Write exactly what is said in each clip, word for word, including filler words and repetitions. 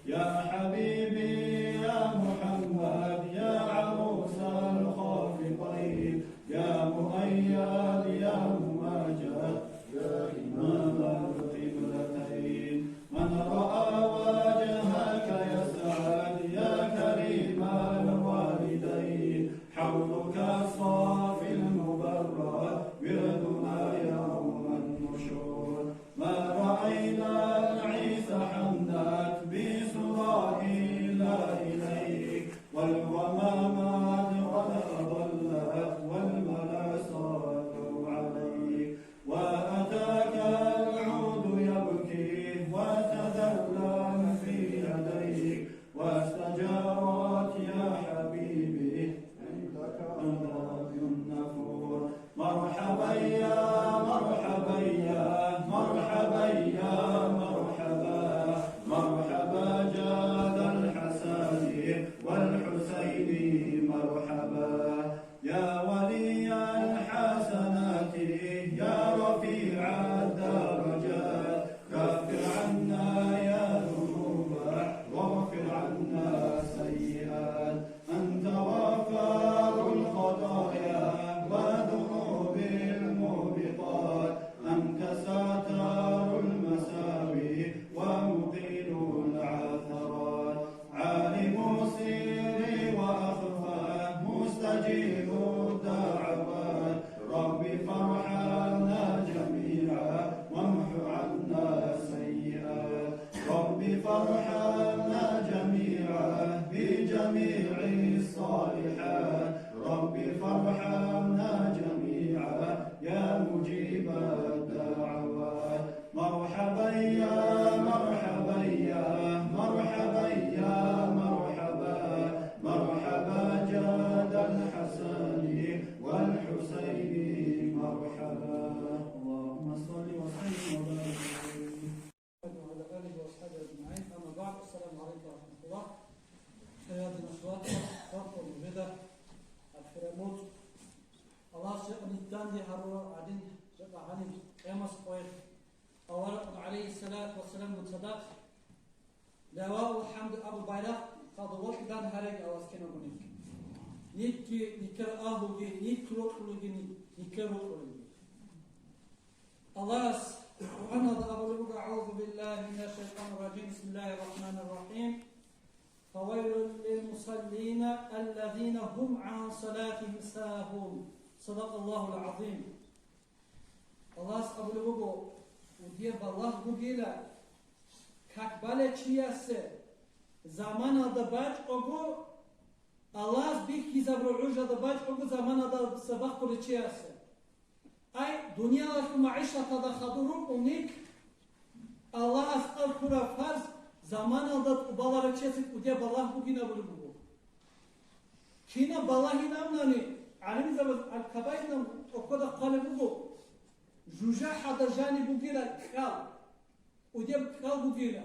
يا حبيبي يا محمد، يا عروس الخافقين، يا مؤيد، يا مماجد، يا إمام القبلتين. من رأى وجهك يسعد، يا كريم الوالدين. حوضك الصافي المبرد، وردنا يوم النشور. ما رأينا العيس حنت بسرى إلا إليك، والغمامات قد أظلت والملا صلوا عليك. وأتاك العود يبكي وتذلل في يديك، واستجارت يا حبيبي عندك أنبات النفور. مرحبا يا، مرحبا يا، مرحبا يا، مرحبا، مرحبا جاد الحسن والحسين، مرحبا. يا ولي الحسنات، يا رفيع الدرجات، كفر عنا يا ذنوب، واغفر عنا السيئات. أنت غفار الخطايا والذنوب الموبقات، أنت ساتار المساوي ومقيل العثرات. عالم السر وأخفى، مستجيب الدعوات. رب فارحمنا جميعا، وامح عنا السيئات. رب فارحمنا جميعا، بجميع الصالحات. رب فارحمنا جميعا، يا مجيب الدعوات. مرحبا يا، مرحبا يا، مرحبا يا، مرحبا، مرحبا جاد الحسن والحسين، مرحبا. اللهم صل وسلم وبارك عليه وعلى آله وأصحابه أجمعين. أما بعد، السلام عليكم ورحمة الله. Хириял динул вацал, хириял нужеда, алхирамут. Аллагьас жакъа нилъ данде гьарула гьадин, жакъа гьаниб къиямас къоялъ. Аварагъ гӀалайгьиссалату вассаламгун цадахъ, Ливаул хӀамд абу байрахъ хадуб бокьидан гьареги Аллагьас кинабго нилъ. Нилъги, нилъер агьлуги, нилъ рокьулеги, нилъер рокьулеги. Аллагьас Къуръаналда абулеб буго: أعوذ بالله من الشيطان الرجيم، بسم الله الرحمن الرحيم، فويل للمصلين الذين هم عن صلاتهم ساهون. صدق الله العظيم. Аллагьас абулеб буго, кӀудияб балагь бугила как балев чиясе, заманалда бачӀого, Аллагьас бихьизабураб гӀужалда бачӀого заманалдаса бахъулев чиясе. Ай, дуниялалъул магӀишаталда хадур рукӀун нилъ, Аллагьас кьураб фарз заманалда тӀубаларев чиясе кӀудияб балагь бугин абулеб буго. Кинаб балагьин абунани, гӀалимзабаз Аль-Кабаиралда тӀокӀкӀода хъвалеб буго, жужахӀалда жаниб бугила кӀал, кӀудияб кӀал бугила.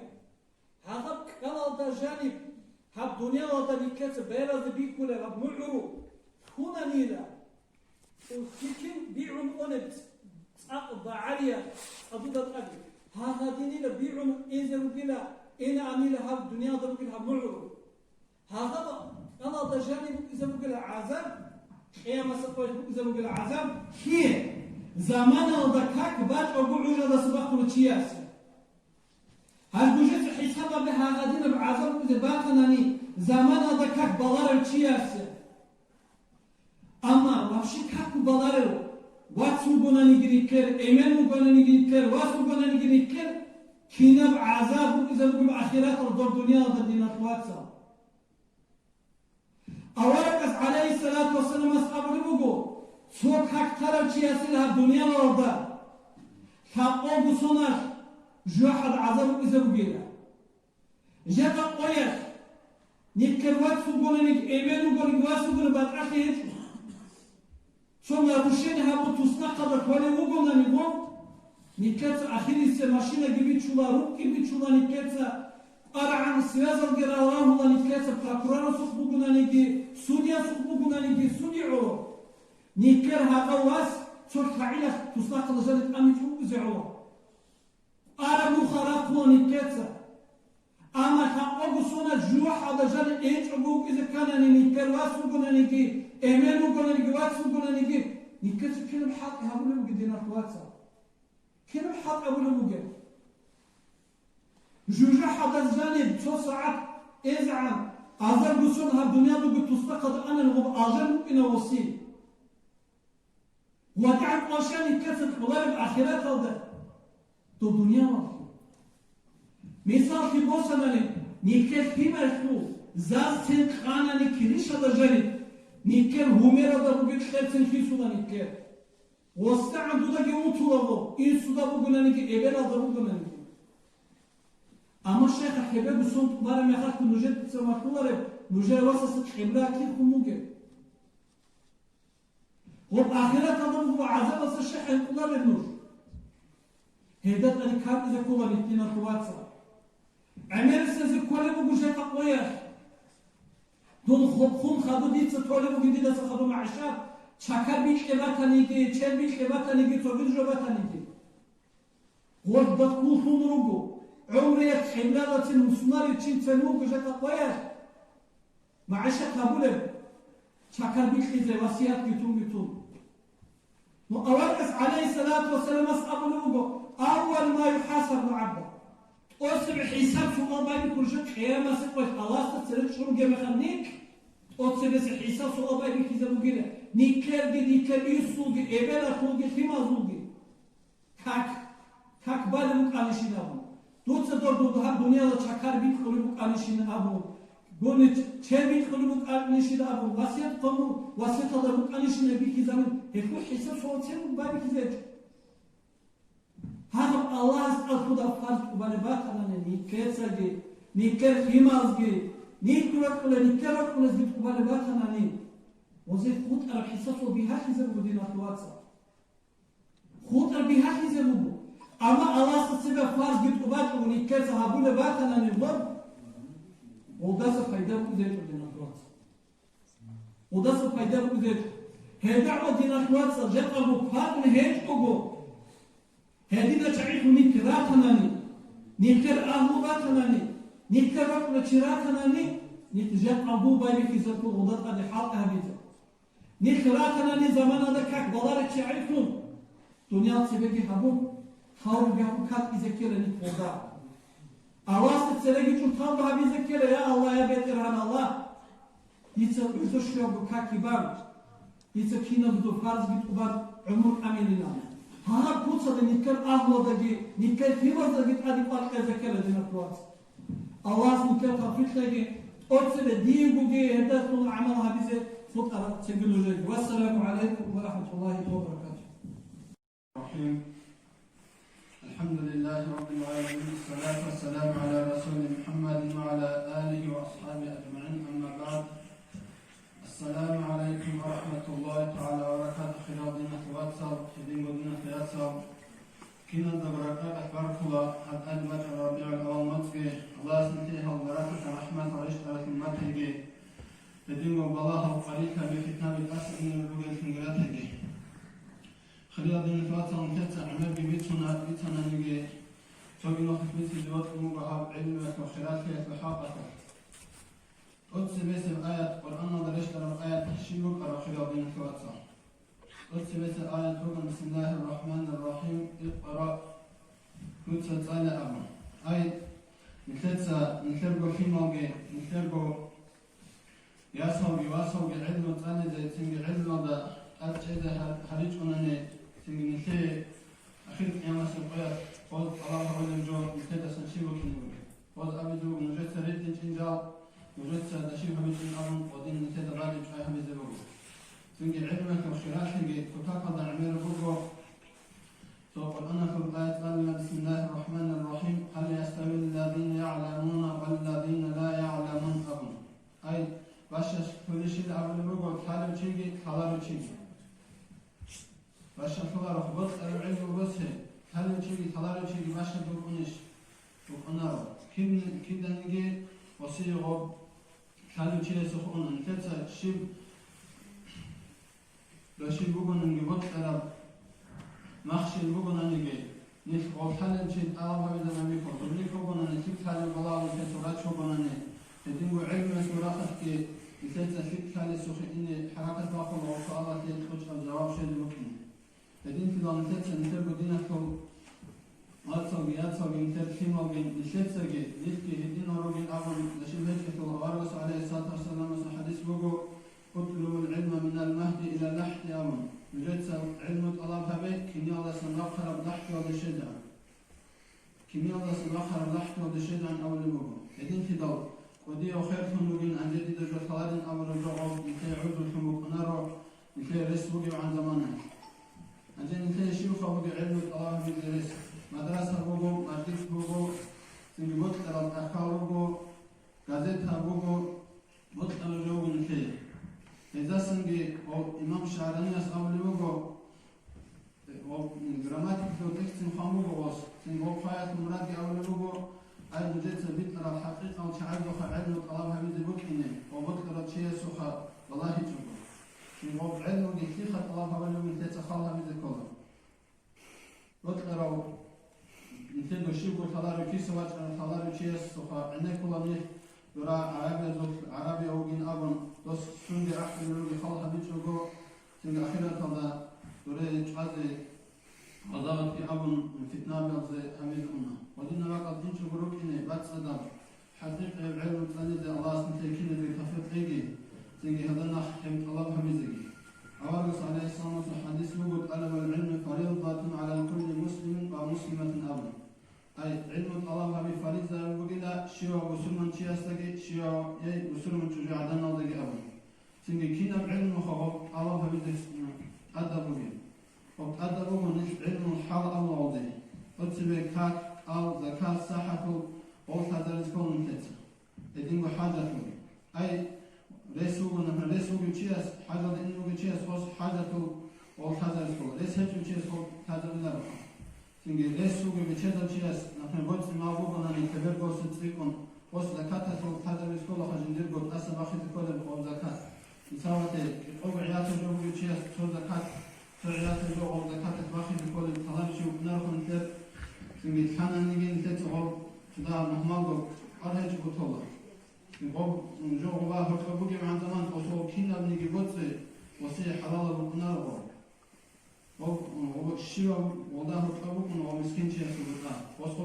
Гьагъаб кӀалалда жаниб гьаб дуниялалда нилъеца беразде бихьулеб гьаб мугӀру хьунанила, цӀухъикин бигӀун унеб цӀакъ багӀариял цӀадуда тӀаде. Гьагъадинила бигӀун эзе ругила, энаанила гьаб дуниялда ругел гьаб мугӀру. Гьагъаб кӀалалда жаниб букӀизе бугила гӀазаб, къиямасеб къоялъ букӀизе бугила гӀазаб, кие? Заманалда как бачӀого гӀужалдаса бахъулев чиясе. Гьанже нужеца хӀисаб гьабе, гьагъадинаб гӀазаб букӀизе бахъанани заманалда как баларев чиясе. Амма вообще как баларев, вац вугонаниги нилъер, эмен вугонаниги нилъер, вас вугонаниги нилъер, кинаб гӀазаб букӀизе бугеб ахираталда доб дуниялалда, диналъул вацал. Аварагас, гӀалайгьиссалату вассаламас, абулеб буго, цо как тарав чиясила гьаб дуниялалда лъабкъого соналъ жужахӀалда гӀазаб букӀизе бугила. Жакъа къоялъ, нилъер вац вугонаниги, эмен вугониги, вас вугони батӀалъи гьечӀо. Цо нарушение гьабун туснахъалда кколев вугонаниго, нилъеца ахирисеб машинаги бичула, рукъги бичула нилъеца, къварагӀан связалги рагьула нилъеца, прокурорасухъ бугонаниги, судиясухъ бугонаниги, судигӀо. Нилъер гьагъав вас цо лъагӀалилъ туснахъалда жаниб тӀамичӀого букӀизе гӀоло. Араб нуха рахъула никеца. Амма лъакъого сона жужахӀалда жаниб гьечӀого вукӀизе кканани, никер вас вугонаниги, эмен вугонаниги, вац вугонаниги, никеца кинаб хӀалтӀи гьабулеб бугеб, диналъул вацал? Кинаб хӀалтӀи гьабулеб бугеб? ЖужахӀалда жаниб цо сагӀат эзегӀан азарго сон гьаб дуниялалдаго тусдахъалда анани гъоб алжан букӀина восил. ВатӀа къвашан никеца кьолареб ахираталда, доб дуниялалъул. Мисаллъи босанани, никер лъималъул заз цин къанани килищалда жаниб, никер гьумералда бугеб кьер цин хисула никер. ГъосдагӀан дудаги унтулаго, инсуда бугонаниги, эбелалда бугонаниги. Амма, шайх, гьебего сон тӀубараб мехалъ нужеца малъулареб, нужер васасе къибла киб хун бугеб? Гъоб ахираталда буго гӀазабалъа щай хӀинкъуларел нуж? Гьелда тӀаде кантӀизе ккола, диналъул вацал. ГӀемерисезе кколеб буго жакъа къоялъ. Дун ху-, хун хадуб дица толеб бугин дидаса хадуб магӀишат, чакар бикье батаниги, чер бикье батаниги, цогидаб жо батаниги. Гъоркьда ккуллъун руго, гӀумруялъ къиблалдацин мусулманричинцин вуго жакъа къоялъ. МагӀишат гьабулеб, чакар бикьизе васиятги тунги тун. Ну, аварагас, гӀалайгьиссалату вассаламас, абулеб буго: «Аввал ма юхӀасабу гӀабду». ТӀоцебе хӀисаб-суал байбихьулеб жо къиямасеб къоялъ Аллагьасда цере чӀунге мехалъ никь, тӀоцебесеб хӀисаб-суал байбихьизе бугила, никерги, никер инсулги, эбелалъулги, лъималазулги. Как? Как балеб букӀанищин абун. Дуца дор дуда гьаб дуниялда чакар бикьулеб букӀанищин абун. Гуни ч-, чер бикьулеб букӀанищин абун. Васият къому, васияталда букӀанищин бихьизабун. Гьелъул хӀисаб-суал цин байбихьизечӀо? Гьаб Аллагьас тӀад худа фарз тӀубалеб батанани, никецаги, никер лъималазги, никер рокьулел, никер рокьулезги тӀубалеб батанани, гъозе хутӀараб хӀисаб-суал бигьалъизе буго, диналъул вацал. ХутӀар бигьалъизе буго. Амма Аллагьасда цебе фарзги тӀубачӀого никеца гьабулеб батанани гъоб, гъолдаса пайда букӀизечӀо, диналъул вацал. Гъолдаса пайда букӀизечӀо. Гьеб дагӀва, диналъул вацал, жакъа кватӀун гьечӀого, гьедина чагӀилъун никь ратанани, никер агьлу батанани, никер рокьулев чи ратанани, никь жакъа дуб байбихьизабун гъолда тӀаде хӀалтӀи гьабизе. Нилъ ратанани заманалда как баларичи гӀайхъун, дуниял цебеги гьабун, тавбуги гьабун кантӀизе ккела нилъ гъолда. Аллагьасда цереги чӀун тавба гьабизе ккела: «Я Аллагь, я БетӀергьан Аллагь, дица гӀузур щвелго какги бан, дица киназго фарзги тӀубан гӀумру камилилан». Гьаб куцалда никер агьлудаги, никер лъималаздаги тӀаде кӀвар кьезе ккела, диналъул вацал. Аллагьас нилъер тавфикъ кьеги, тӀоцебе диегоги гьелдалъун гӀамал гьабизе хутӀараб цебе нужееги. Вассаламу гӀалайкум ва рахӀматуллагьи ва баракатугьу. الرحيم. الحمد لله رب العالمين، والصلاة والسلام على رسول محمد وعلى آله وأصحابه أجمعين، أما بعد. Ассаламу гӀалайкум ва рахӀматуллагьи тагӀала ва баракатугьу, хириял диналъул вацал, гьединго диналъул яцал. Киназдаго ракӀалде баркула гьаб тӀаде бачӀараб РабигӀул-аввал моцӀги, Аллагьас нилъее гьал баракатал, рахӀматал рещтӀаралъун батаги, гьединго балагьал, къварилъаби, фитнаби тӀаса унел ругеллъунги ратаги. Хириял диналъул вацал, нилъеца гӀемерги бицуна, бицананиги, цоги нухалъ бицизе бокьун буго гьаб гӀелмуялъул хиралъиялъул хӀакъалъулъ. ТӀоцебесеб аят, Къуръаналда рещтӀараб аят щиб букӀараб, хириял диналъул вацал? ТӀоцебесеб аят буго: «Бисмиллагьир рахӀманир рахӀим, икъра», дуца цӀале абун. Ай, нилъеца, нилъерго лъималги, нилъерго ясалги, васалги гӀелму цӀализе, цинги гӀелмуялда тӀад чӀезе гьар-, гьаричӀунани, цинги нилъее ахир къиямасеб къоялъ гъоз тӀалаб гьабулеб жо нилъедасан щиб букӀине бугеб? Гъоз абизе буго: нужеца ритӀинчӀин жал, нужеца даши гьабичӀин абун, гъодин нилъеда бадиб чӀвай гьабизе буго. Цинги гӀелмуялъул хиралъиги кутакалда гӀемераб буго. Цо Къуръаналъул аят цӀалила: «Бисмиллагьир рахӀманир рахӀим, гьал ястави ллазина ягӀламуна валлазина ла ягӀламун», абун. Ай, бащалъулищила абулеб буго лъалев чиги, лъаларев чиги. Бащалъуларо, бокьараб гӀелму босе, лъалев чиги, лъаларев чиги бащад букӀунищ? БукӀунаро. Кин-, киданиги гъосие гъоб лъалев чиясухъ уна, нилъеца щиб, щиб бугониги бокьараб, махщел бугонаниги, Нилъ гъорлъалел чи тӀалаб гьабилан абихьо, дублихьогонани лъикӀлъалел балагьалъе сурач бугонани, гьединго гӀелмуялъул рахъалъги нилъеца лъикӀлъалесухъе ине хӀаракат бахъула ва суалалъе кьучӀаб жаваб щвезе букӀине. Гьединлъидал нилъеца нилъерго диналъул вацалги яцалги, нилъер лъималги, нилъецаги, нилъги гьединал ругин абун, нахъе гьечӀелъул аварагас, гӀалайгьиссалату вассаламасул хӀадис буго, «Утлубул гӀилма минал магьди илал лахӀди», – абун, нужеца гӀилму тӀалаб гьабе киниялдасан рахъараб лахӀдиялде щвезегӀан. Киниялдасан рахъараб лахӀдиялде щвезегӀан абулеб буго. Гьединлъидал, кӀудияв херлъун ругин, гьанже дида жо лъаларин абураб жо гъоб нилъее гӀузрулъун букӀунаро, нилъее рес бугебгӀан заманаялъ. Гьанже нилъее щибха бугеб гӀилму тӀалаб гьабизе рес? Мадраса буго, мажлис буго, цинги бокьарал тӀахьал руго, газета буго, бокьараб жо буго нилъее. Гьезасанги гьав имам ШагӀранияс абулеб буго, гьав грамматикалъул текстцин хъван буго гъос, цин гьав хъваялъул мурадги абулеб буго, ай, нужеца битӀарал хӀакъикъал чагӀазухъа гӀелму тӀалаб гьабизе букӀине ва бокьарав чиясухъа балагьичӀого. Цин гьав гӀелмуги лъихъа тӀалаб гьабулеб нилъеца хал гьабизе ккола. Бокьарав, нилъеда щибго лъаларев, киса вачӀарав лъаларев чиясухъа гӀенеккула нилъ, дура гӀарабиязул гӀарабияв вугин абун, дос сунде ахӀулел ругел хал гьабичӀого, цинги ахираталда дуре чӀвазе гъазаватги абун, фитнабиялде гьабизе уна. Гьединал ракӀалде инчӀого рукӀине бацӀцӀадаб, хӀакъикъияб гӀелму цӀализе Аллагьас нилъее киназеги тавфикъ кьеги, цинги гьелда нахъ гӀелму тӀалаб гьабизеги. Аварагас, гӀалайгьиссаламасул хӀадис буго, «ТӀалабул гӀилми фаридатун гӀала кулли муслимин ва муслиматин», – абун. Ай, гӀилму тӀалаб гьаби фариза гьаби бугила щивав бусурманчиясдаги, щивав, эй, бусурман чӀужугӀаданалдаги абун. Цинги кинаб гӀилмуха гъоб тӀалаб гьабизе тӀадаб бугеб? Гъоб тӀадаб буго нилъ гӀилмул хӀал абулагъуде, гьоцебе как, кӀал, закат, сахӀатул гъол лъазариз ккола нилъеца. Гьединго хӀажатул. Ай, рес вуго, например, рес вугев чияс, хӀажалда ин вугев чияс гъос хӀажатул гъол лъазариз ккола. Рес гьечӀев чияс гъол лъазабилароха. Цинги рес вугев бечедав чияс, например, боцӀи-мал бугонани, кебергоса цӀикӀкӀун, гъос закаталъул лъазабиз кколаха, жиндирго тӀаса бахизе кколеб гъоб закат. Мисалалъе, кӀикъого гӀиятав жо бугев чияс цо закат, цо гӀиятав жо гъоб закаталъ бахизе кколеб лъаларев чи вукӀунарохун нилъер, цинги лъананиги нилъеца гъоб цо дагьаб мухӀмалго кӀвар гьечӀого тола. Гъоб жо гъоба гьоркьоб бугебгӀан заман, осо кинабниги боцӀи, осие хӀалалаб букӀунаро гъоб. Гъоб, гъоб щивав гъолда гьоркьоб букӀун гъоб мискинчиясул бутӀа. Осо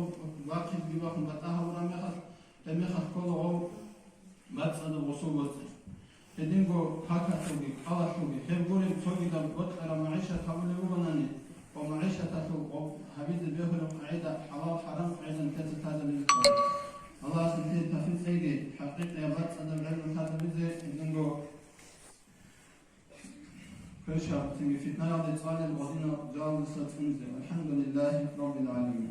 бахъизеги бахун батӀа гьабураб мехалъ, гьеб мехалъ ккола гъов бацӀцӀадаб гъосул боцӀи. Гьединго какалъулги, кӀалалъулги, гьеб гуреб цогидаб бокьараб магӀишат гьабулеб бугонани, ва магӀишаталъул гъоб гьабизе бегьулеб къагӀида, хӀалал-хӀарам къагӀида нилъеца лъазабизе ккола. Аллагьас нилъее тавфикъ кьеги, хӀакъикъияб бацӀцӀадаб гӀелму лъазабизе, гьединго квешаб, цинги фитнаялде цӀалел гъодинал жалаздаса цӀунизе. АлхӀамдулиллагьи раббил гӀаламин.